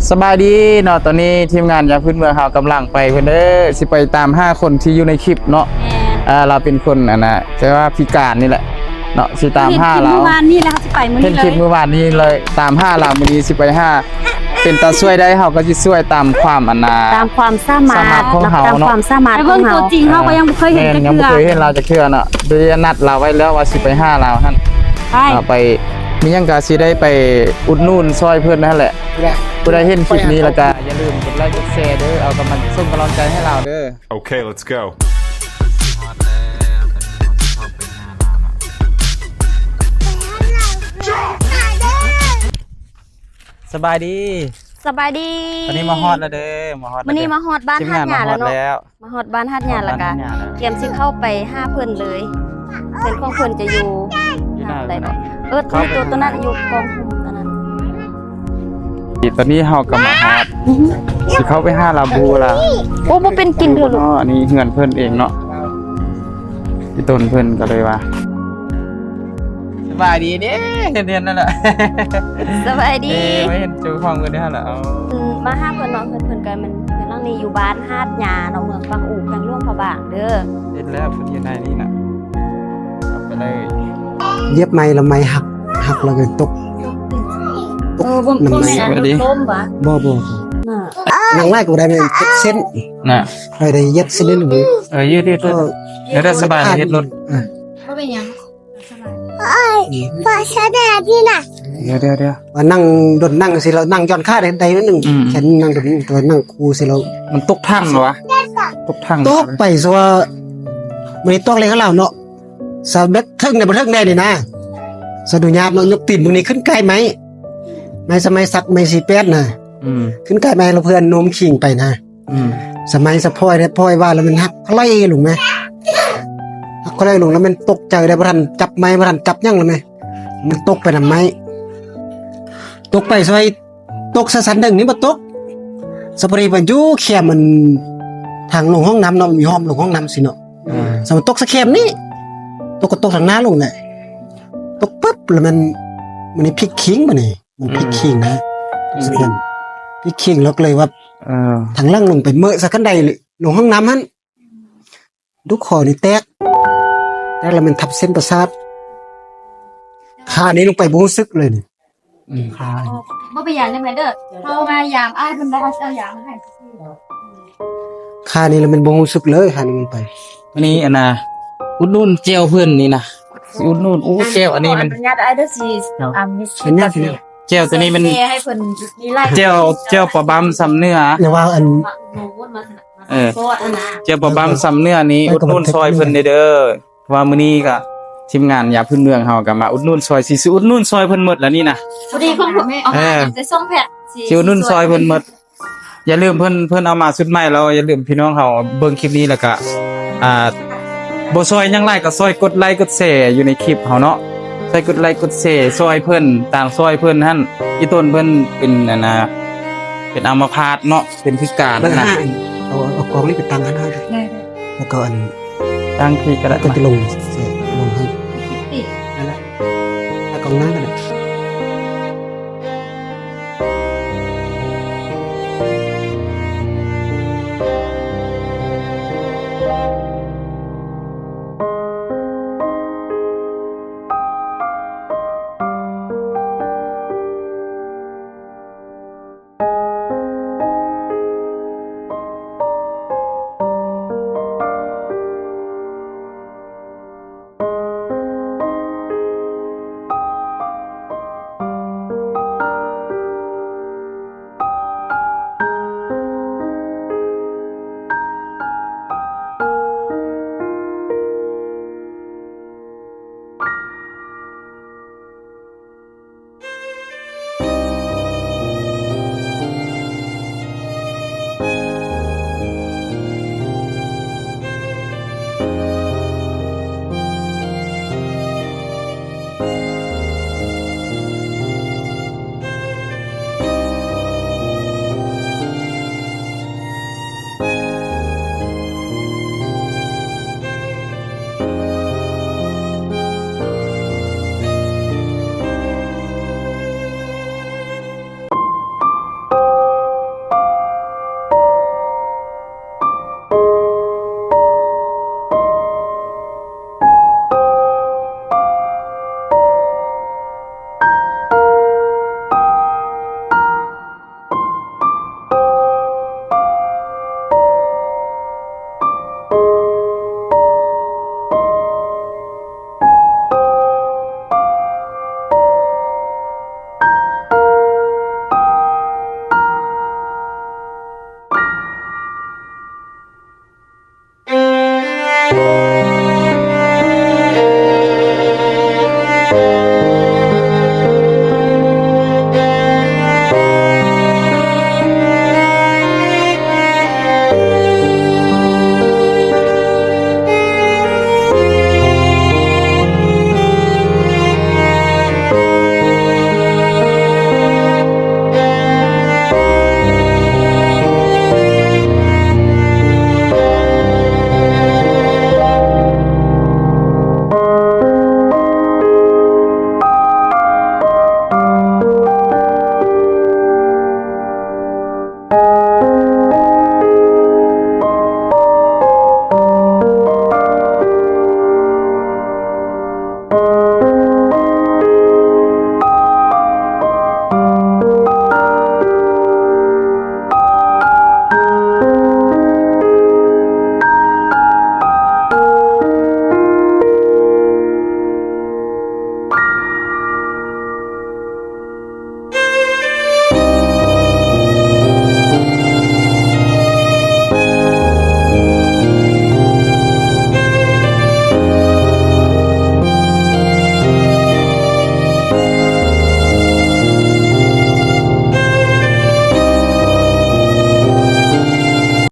ສະບາຍດີເນາະ ຕອນນີ້ທີມງານຢາມພື້ນເມືອງເຮົາກຳລັງໄປພຸ້ນເດີ ຊິໄປຕາມຫາຄົນທີ່ຢູ່ໃນຄລິບເນາະ ແມ່ນ ເອີ ລາວເປັນຄົນອັນນ່າ ແຕ່ວ່າພິການນີ້ແຫຼະເນາະ ຊິຕາມຫາລາວ ເຫັນຄລິບມື້ວານນີ້ແລ້ວ ເຮົາຊິໄປມື້ນີ້ເລີຍ ເຫັນຄລິບມື້ວານນີ້ເລີຍ ຕາມຫາລາວ ມື້ນີ້ຊິໄປຫາ ເປັນຕາຊ່ວຍໄດ້ ເຮົາກໍຊິຊ່ວຍຕາມຄວາມອັນນ່າ ຕາມຄວາມສາມາດ ສາມາດຂອງເຮົາເນາະ ຕາມຄວາມສາມາດຂອງເຮົາ ໄປເບິ່ງຕົວຈິງ ເຮົາກໍຍັງບໍ່ເຄີຍເຫັນຈັກເທື່ອ ແມ່ນ ຍັງບໍ່ເຄີຍເຫັນລາວຈັກເທື່ອເນາະ ໄດ້ນັດລາວໄວ້ແລ້ວວ່າຊິໄປຫາລາວຫັ້ນ ໄປ ເອົາໄປ ມີຫຍັງກໍຊິໄດ້ໄປອຸດໜູນຊ່ອຍເພິ່ນຫັ້ນແຫຼະ ຜູ້ໃດເຫັນຄລິບນີ້ແລ້ວກໍຢ່າລືມກົດໄລກົດແຊເດີ ເອົາກຳລັງ ສົ່ງກຳລັງໃຈໃຫ້ລາວເດີ Okay, let's go. ຮອດແລ້ວ ຕອນນີ້ເຮົາຊິເຂົ້າໄປຫາລາວເນາະ ສະບາຍດີ ສະບາຍດີ ຕອນນີ້ມາຮອດແລ້ວເດີ ມາຮອດ ມື້ນີ້ມາຮອດບ້ານຫາດຫຍ້າແລ້ວເນາະ ມາຮອດບ້ານຫາດຫຍ້າແລ້ວກະ ກຽມຊິເຂົ້າໄປຫາເພິ່ນເລີຍ ເພື່ອນຂອງເພິ່ນຈະຢູ່ ຢູ່ໜ້າ ເອີ ຕົວນັ້ນ ຕົວນັ້ນຢູ່ກອງຫຸ່ມຕົວນັ້ນ ຕອນນີ້ເຮົາກໍມາຮອດ ຊິເຂົ້າໄປຫາລາວບູລະ ໂອ້ ບໍ່ເປັນກິນເທື່ອລູກ ອັນນີ້ເຮືອນເພິ່ນເອງເນາະ ອີ່ຕົນເພິ່ນກໍເລີຍວ່າ ສະບາຍດີເດ້ ເຫັນໆ ນັ້ນແຫຼະ ສະບາຍດີ ເອີ ມາເຫັນເຈົ້າຂອງເພິ່ນເດ້ຫັ້ນລະ ເອົາ ອືມ ມາຫາເພິ່ນເນາະ ເພິ່ນ ເພິ່ນກໍແມ່ນເຮືອນຫຼັງນີ້ຢູ່ບ້ານຫາດຫຍ້າເນາະ ເມືອງປາກອູ ແຂວງຫຼວງພະບາງເດີ ເຫັນແລ້ວ ເພິ່ນຢູ່ໃນນີ້ນະ ເອົາໄປເລີຍ ຢຽບໄມ້ລະໄມ້ຫັກ ຫັກລະກໍຕົກ ຕົກ ເອີ ບໍ່ ນຳໄມ້ ບໍ່ແມ່ນລົມຫວາ ບໍ່ ບໍ່ ນັ່ງຫຼາຍກໍບໍ່ໄດ້ ແມ່ນເຈັບເສັ້ນນະ ຂ້ອຍໄດ້ຢຽບເສັ້ນນັ້ນເລີຍ ເອີ ຍືດໆ ເອີ ແລ້ວສະບາຍເຮັດລົດ ເອີ ບໍ່ເປັນຫຍັງ ອືມ ເອີ ເດີໆໆ ວ່ານັ່ງດົນນັ່ງຊີ້ ລາວນັ່ງຢ່ອນຂາໄດ້ໜ້ອຍໜຶ່ງ ອືມ ແຂນນັ່ງດົນ ແຕ່ວ່ານັ່ງຄູ່ຊີ້ ລາວ ມັນຕົກຖັງຫວາ ຕົກຖັງ ຕົກໄປຊະວ່າ ມື້ນີ້ຕອກເລກໃຫ້ລາວເນາະ ສາວແບກເທິງແດ່ບໍ່ເທິງແດ່ນີ້ນະ ສາວອະນຸຍາດເນາະ ຍົກຕີນມື້ນີ້ຂຶ້ນກ້າຍໄມ້ ໄມ້ສະໄໝສັກ ໄມ້ສີ່ແປດນະ ອືມ ຂຶ້ນກ້າຍໄມ້ ລະເພື່ອໂນ້ມຄີງໄປນະ ອືມ ສະໄໝສະພອຍໄດ້ ພອຍວ່າລະແມ່ນຫັກຄະໄລ່ລົງແມ ຫັກຄະໄລ່ລົງ ລະແມ່ນຕົກໃຈໄດ້ ບໍ່ທັນຈັບໄມ້ ບໍ່ທັນຈັບຫຍັງລະແມ ມັນຕົກໄປນຳໄມ້ ຕົກໄປຊອຍ ຕົກຊະຊັ້ນເທິງນີ້ບໍ່ຕົກ ສະພໍດີມັນຢູ່ແຄມອັນທາງລົງຫ້ອງນ້ຳເນາະ ມີຫ້ອມລົງຫ້ອງນ້ຳຊີ້ເນາະ ອືມ ສະຕົກຊະແຄມນີ້ ຕົກກໍຕົກທາງໜ້າລົງແຫຼະ ຕົກປຶບ ລະແມ່ນ ມັນນີ້ພິກຄີງບາດນີ້ ມັນພິກຄີງນະ ອືມ ສະແຄມ ພິກຄີງ ລະກໍເລີຍວ່າ ເອີ ທາງຫຼັງລົງໄປເໝີະຊະຄັນໄດ ລົງຫ້ອງນ້ຳຫັ້ນ ດຸຄໍນີ້ແຕກ ແຕກລະແມ່ນທັບເສັ້ນປະສາດ ຂານີ້ລົງໄປບໍ່ຮູ້ສຶກເລີຍນີ້ ອືມ ຂາ ບໍ່ເປັນຫຍັງເດີແມ່ເດີ ເຮົາມາຢາມອ້າຍເພິ່ນໄດ້ ເຮົາຊິເອົາຢາມາໃຫ້ ຂານີ້ລະແມ່ນບໍ່ຮູ້ສຶກເລີຍ ຂານີ້ມັນໄປ ອັນນີ້ອັນນ່າ ອຸດໜູນແຈ່ວເພິ່ນນີ້ນະ ອຸດໜູນ ໂອ້ ແຈ່ວອັນນີ້ມັນ ອະນຸຍາດອ້າຍເດີ ຊິ ອາ ມີ ເປັນຫຍັງ ແຈ່ວຕົວນີ້ມັນ ໃຫ້ເພິ່ນມີລາຍ ແຈ່ວ ແຈ່ວປາບຳຊຳເໜືອ ຢ່າວ່າອັນ ເອີ ແຈ່ວປາບຳຊຳເໜືອນີ້ ອຸດໜູນຊ່ອຍເພິ່ນແດ່ເດີ ເພາະວ່າມື້ນີ້ກະທີມງານຢາມພື້ນເມືອງເຮົາກະມາອຸດໜູນຊ່ອຍ ຊິ ຊິອຸດໜູນຊ່ອຍເພິ່ນໝົດລະນີ້ນະ ພໍດີເພິ່ນເອົາມາ ເອີ ແຕ່ສອງແພັກ ຊິອຸດໜູນຊ່ອຍເພິ່ນໝົດ ຢ່າລືມເພິ່ນ ເພິ່ນເອົາມາຊຸດໃໝ່ແລ້ວ ຢ່າລືມພີ່ນ້ອງເຮົາເບິ່ງຄລິບນີ້ແລ້ວກະ ອ່າ ບໍ່ຊ່ອຍຫຍັງຫຼາຍກໍຊ່ອຍກົດໄລກົດແຊຢູ່ໃນຄລິບເຮົາເນາະ ຊ່ອຍກົດໄລກົດແຊຊ່ອຍເພິ່ນ ຕ່າງຊ່ອຍເພິ່ນຫັ້ນ ອີ່ຕົນເພິ່ນເປັນອັນນ່າ ເປັນອາມະພາດເນາະ ເປັນພິການຫັ້ນນະ ເອົາ ເອົາກອງນີ້ໄປຕັ້ງຫັ້ນ ແລ້ວກໍອັນ ຕັ້ງພີ້ກໍໄດ້ ກໍຈະລົງ ລົງໃຫ້ ນັ້ນແຫຼະ ແລ້ວກໍໜ້າກໍໄດ້